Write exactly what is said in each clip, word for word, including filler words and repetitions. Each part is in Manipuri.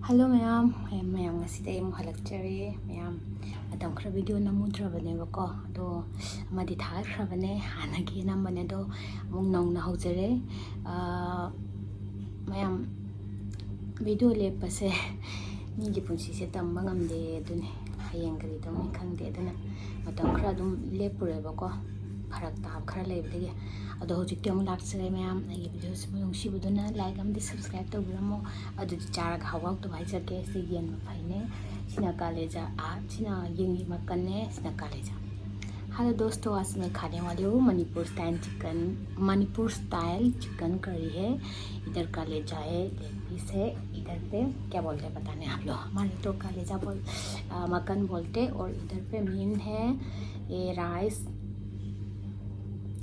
ꯍꯜꯂꯣ ꯃꯌꯥꯝ, ꯃꯌꯥꯝ ꯉꯁꯤꯗꯤ ꯑꯩ ꯑꯃꯨꯛ ꯍꯜꯂꯛꯆꯔꯦ꯫ ꯃꯌꯥꯝ ꯃꯇꯝ ꯈꯔ ꯚꯤꯗꯤꯑꯣ ꯅꯝꯃꯨꯗ꯭ꯔꯕꯅꯦꯕꯀꯣ, ꯑꯗꯣ ꯑꯃꯗꯤ ꯊꯥꯒꯠꯈ꯭ꯔꯕꯅꯦ, ꯍꯥꯟꯅꯒꯤ ꯅꯝꯕꯅꯦ, ꯑꯗꯣ ꯑꯃꯨꯛ ꯅꯧꯅ ꯍꯧꯖꯔꯦ꯫ ꯑꯥ, ꯃꯌꯥꯝ, ꯚꯤꯗꯤꯑꯣ ꯂꯦꯞꯄꯁꯦ ꯃꯤꯒꯤ ꯄꯨꯟꯁꯤꯁꯦ ꯇꯝꯕ ꯉꯝꯗꯦ, ꯑꯗꯨꯅꯦ ꯍꯌꯦꯡ ꯀꯔꯤ ꯇꯧꯅꯤ ꯈꯪꯗꯦ, ꯑꯗꯨꯅ ꯃꯇꯝ ꯈꯔ ꯑꯗꯨꯝ ꯂꯦꯞꯄꯨꯔꯦꯕꯀꯣ, ꯐꯔꯛ ꯇꯥꯕ ꯈꯔ ꯂꯩꯕꯗꯒꯤ꯫ ꯑꯗꯣ ꯍꯧꯖꯤꯛꯇꯤ ꯑꯃꯨꯛ ꯂꯥꯛꯆꯔꯦ ꯃꯌꯥꯝ꯫ ꯑꯩꯒꯤ ꯚꯤꯗꯤꯑꯣꯁꯤꯕꯨ ꯅꯨꯡꯁꯤꯕꯗꯨꯅ ꯂꯥꯏꯛ ꯑꯃꯗꯤ ꯁꯕꯁꯀ꯭ꯔꯥꯏꯕ ꯇꯧꯕꯤꯔꯝꯃꯣ꯫ ꯑꯗꯨꯗꯤ ꯆꯥꯔꯒ ꯍꯥꯎ ꯍꯥꯎꯇꯕ ꯍꯥꯏꯖꯒꯦ꯫ ꯁꯤ ꯌꯦꯟ ꯃꯐꯩꯅꯦ, ꯁꯤꯅ ꯀꯥꯂꯦꯖꯥ, ꯑꯥ, ꯁꯤꯅ ꯌꯦꯟꯒꯤ ꯃꯀꯟꯅꯦ, ꯁꯤꯅ ꯀꯥꯂꯦꯖꯥ꯫ Hello दोस्तों, आज मैं खाने वाली हूँ Manipur style chicken, Manipur style chicken curry है। इधर कलेजा है, लेग पीस है, इधर पे क्या बोलते हैं पता नहीं आप लोग, हमारे तो कलेजा बोल, आ, मक्खन बोलते हैं। और इधर पे मीन है, ये राइस,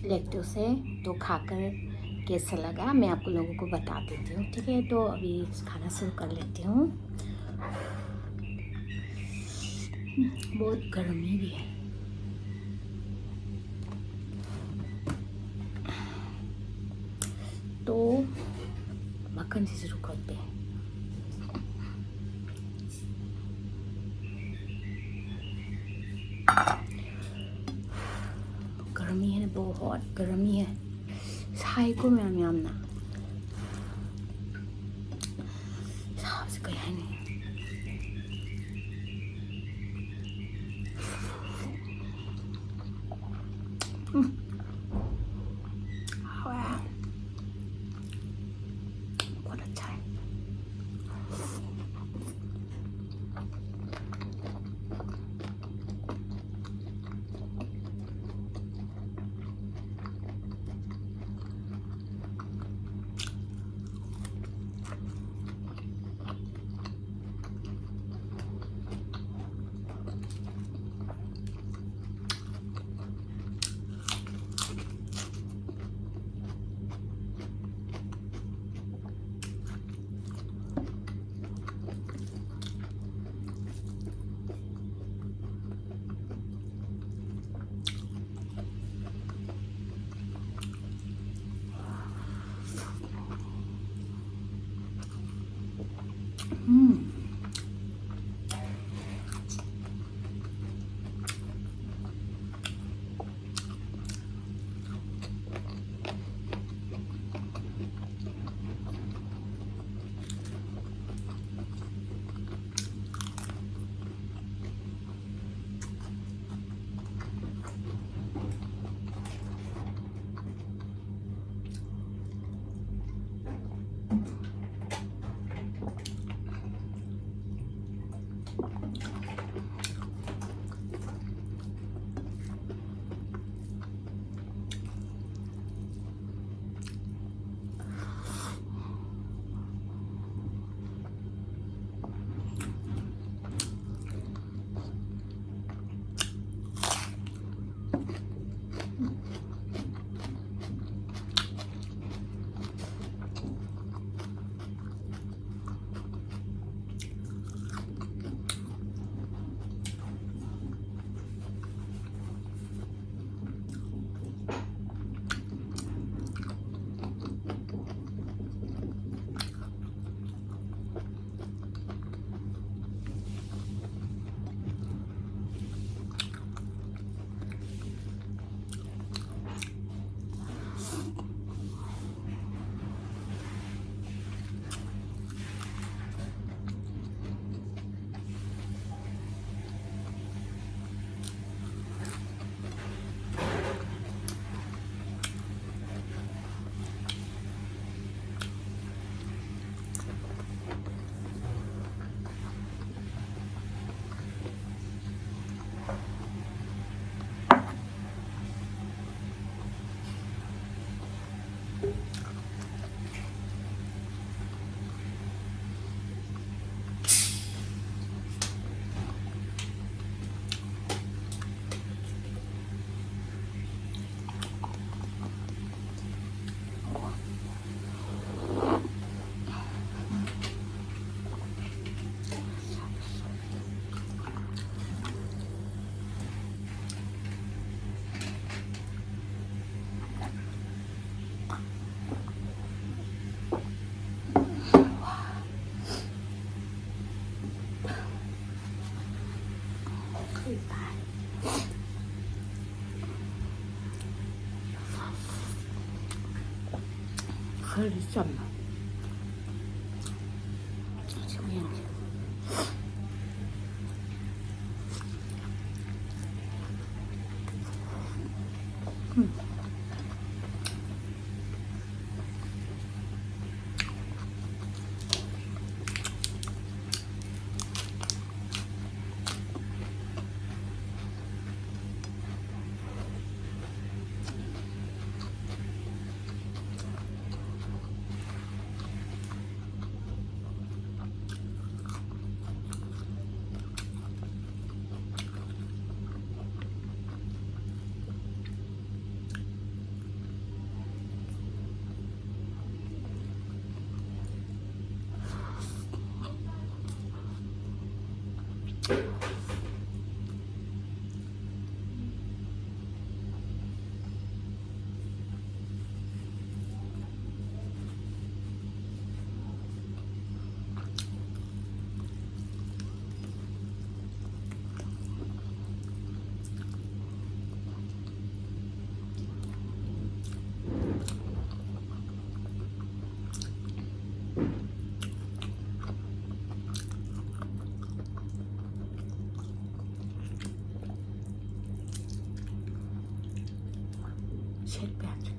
लेट्स से, तो खाकर कैसा लगा मैं आप लोगों को बता देती हूँ, ठीक है। तो अभी खाना शुरू कर लेती हूँ। बहुत गर्मी भी है। तो मक्खन से शुरू करते हैं। गर्मी है ना, बहुत गर्मी है। ꯁꯥꯏꯀꯣ ꯃꯌꯥꯝ ꯌꯥꯝꯅ꯫ ꯁꯥꯕꯁꯦ ꯀꯩ ꯍꯥꯏꯅꯤ? ꯎꯝ꯫ ꯍꯥꯎꯋꯦ꯫ ꯀꯣꯟꯅ ꯆꯥꯏ꯫ ꯎꯝ꯫ ꯈꯔꯗꯤ ꯆꯝꯃꯦ꯫ ꯁꯤ ꯑꯃꯨꯛ ꯌꯦꯡꯒꯦ꯫ ꯎꯝ꯫ ꯁꯦꯠꯄ ꯌꯥꯗ꯭ꯔꯦ꯫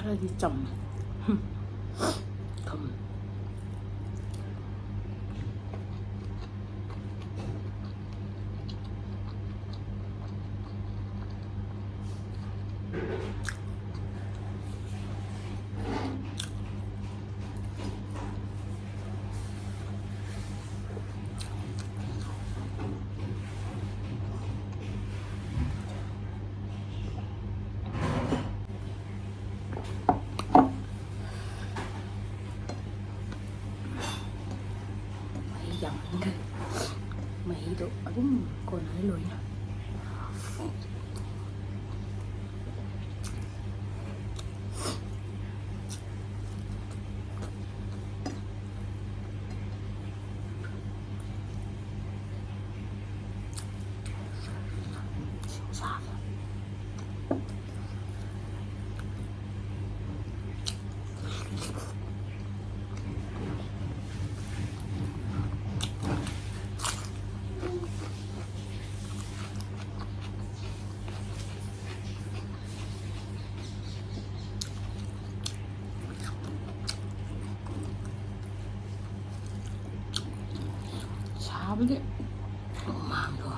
ꯈꯔꯗꯤ ꯆꯝꯃꯦ꯫ ꯍꯝ꯫ ꯊꯨꯝ꯫ ꯃꯍꯤ ꯌꯥꯝꯃꯟꯈ꯭ꯔꯦ꯫ ꯃꯍꯤꯗꯣ ꯑꯗꯨꯝ ꯀꯣꯟꯅꯔꯦ ꯂꯣꯏꯅ꯫ ꯁꯥꯕꯒꯤ ꯍꯨꯃꯥꯡꯗꯣ꯫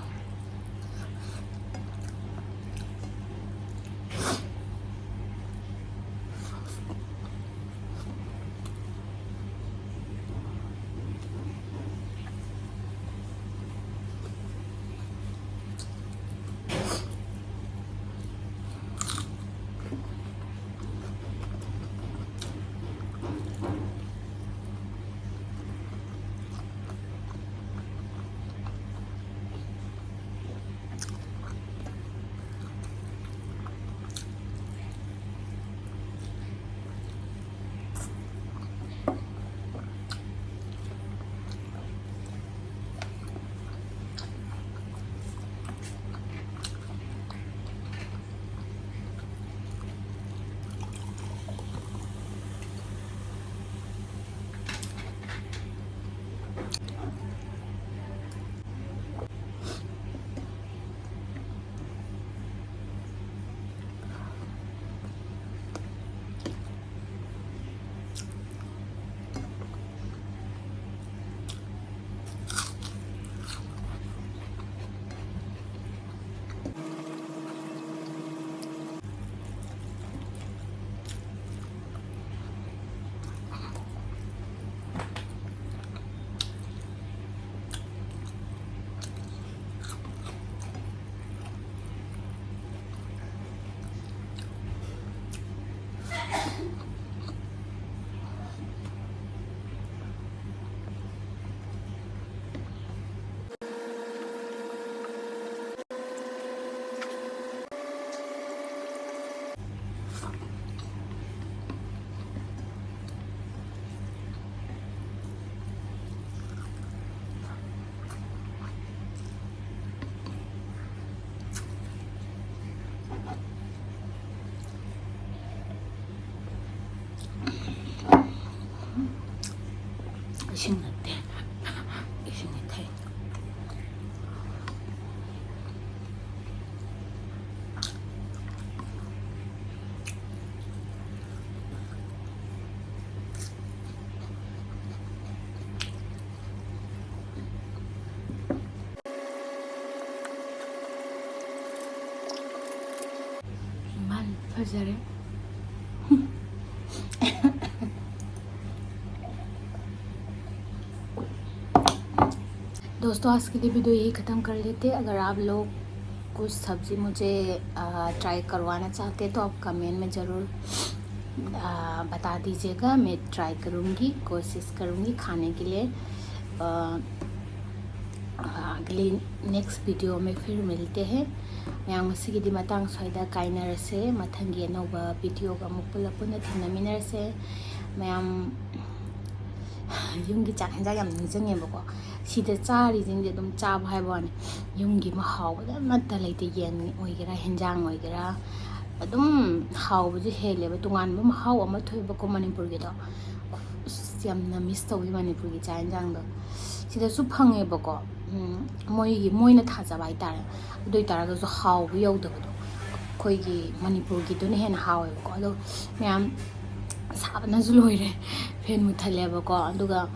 ꯏꯁꯤꯡ ꯅꯠꯇꯦ, ꯏꯁꯤꯡ ꯏꯊꯩ꯫ ꯃꯥꯅ ꯐꯖꯔꯦ꯫ दोस्तों, आज के लिए वीडियो यही ख़त्म कर लेते हैं। अगर आप लोग कुछ सब्ज़ी मुझे, आ, ट्राई करवाना चाहते हैं तो आप कमेंट में ज़रूर, आ, बता दीजिएगा। मैं ट्राई करूँगी, कोशिश करूँगी खाने के लिए। आ, अगली नेक्स्ट वीडियो में फिर मिलते हैं। ꯃꯌꯥꯝ, ꯉꯁꯤꯒꯤꯗꯤ ꯃꯇꯥꯡ ꯁ꯭ꯋꯥꯏꯗ ꯀꯥꯏꯅꯔꯁꯦ꯫ ꯃꯊꯪꯒꯤ ꯑꯅꯧꯕ ꯚꯤꯗꯤꯑꯣꯒ ꯑꯃꯨꯛ ꯄꯨꯂꯞ ꯄꯨꯟꯅ ꯊꯦꯡꯅꯃꯤꯟꯅꯔꯁꯦ꯫ ꯃꯌꯥꯝ, ꯌꯨꯝꯒꯤ ꯆꯥꯛ ꯍꯦꯟꯖꯥꯡ ꯌꯥꯝ ꯅꯤꯡꯁꯤꯡꯉꯦꯕꯀꯣ꯫ ꯁꯤꯗ ꯆꯥꯔꯤꯁꯤꯡꯁꯦ ꯑꯗꯨꯝ ꯆꯥꯕ ꯍꯥꯏꯕ ꯋꯥꯅꯤ, ꯌꯨꯝꯒꯤ ꯃꯍꯥꯎꯕꯗ ꯑꯃꯠꯇ ꯂꯩꯇꯦ꯫ ꯌꯦꯟ ꯑꯣꯏꯒꯦꯔꯥ, ꯍꯦꯟꯖꯥꯡ ꯑꯣꯏꯒꯦꯔꯥ, ꯑꯗꯨꯝ ꯍꯥꯎꯕꯁꯨ ꯍꯦꯜꯂꯦꯕ꯫ ꯇꯣꯉꯥꯟꯕ ꯃꯍꯥꯎ ꯑꯃ ꯊꯣꯛꯑꯦꯕꯀꯣ ꯃꯅꯤꯄꯨꯔꯒꯤꯗꯣ꯫ ꯑꯁ, ꯌꯥꯝꯅ ꯃꯤꯁ ꯇꯧꯋꯤ ꯃꯅꯤꯄꯨꯔꯒꯤ ꯆꯥꯛ ꯌꯦꯟꯖꯥꯡꯗꯣ꯫ ꯁꯤꯗꯁꯨ ꯐꯪꯉꯦꯕꯀꯣ, ꯎꯝ, ꯃꯣꯏꯒꯤ, ꯃꯣꯏꯅ ꯊꯥꯖꯕ ꯍꯥꯏꯇꯥꯔꯦ꯫ ꯑꯗꯨ ꯑꯣꯏ ꯇꯥꯔꯒꯁꯨ ꯍꯥꯎꯕ ꯌꯧꯗꯕꯗꯣ, ꯑꯩꯈꯣꯏꯒꯤ ꯃꯅꯤꯄꯨꯔꯒꯤꯗꯨꯅ ꯍꯦꯟꯅ ꯍꯥꯎꯋꯦꯕꯀꯣ꯫ ꯑꯗꯣ ꯃꯌꯥꯝ, ꯁꯥꯕꯅꯁꯨ ꯂꯣꯏꯔꯦ, ꯐꯦꯟ ꯃꯨꯠꯊꯠꯂꯦꯕꯀꯣ꯫ ꯑꯗꯨꯒ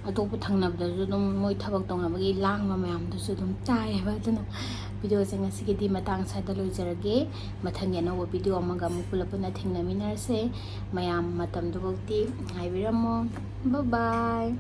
ꯑꯇꯣꯞꯄ ꯊꯪꯅꯕꯗꯁꯨ ꯑꯗꯨꯝ ꯃꯣꯏ ꯊꯕꯛ ꯇꯧꯅꯕꯒꯤ ꯂꯥꯡꯕ ꯃꯌꯥꯝꯗꯨꯁꯨ ꯑꯗꯨꯝ ꯇꯥꯏꯌꯦꯕ꯫ ꯑꯗꯨꯅ ꯚꯤꯗꯤꯑꯣꯁꯦ ꯉꯁꯤꯒꯤꯗꯤ ꯃꯇꯥꯡ ꯁ꯭ꯋꯥꯏꯗ ꯂꯣꯏꯖꯔꯒꯦ꯫ ꯃꯊꯪꯒꯤ ꯑꯅꯧꯕ ꯚꯤꯗꯤꯑꯣ ꯑꯃꯒ ꯑꯃꯨꯛ ꯄꯨꯂꯞ ꯄꯨꯟꯅ ꯊꯦꯡꯅꯃꯤꯟꯅꯔꯁꯦ꯫ ꯃꯌꯥꯝ, ꯃꯇꯝꯗꯨꯐꯥꯎꯗꯤ ꯉꯥꯏꯕꯤꯔꯝꯃꯣ꯫ Bye bye꯫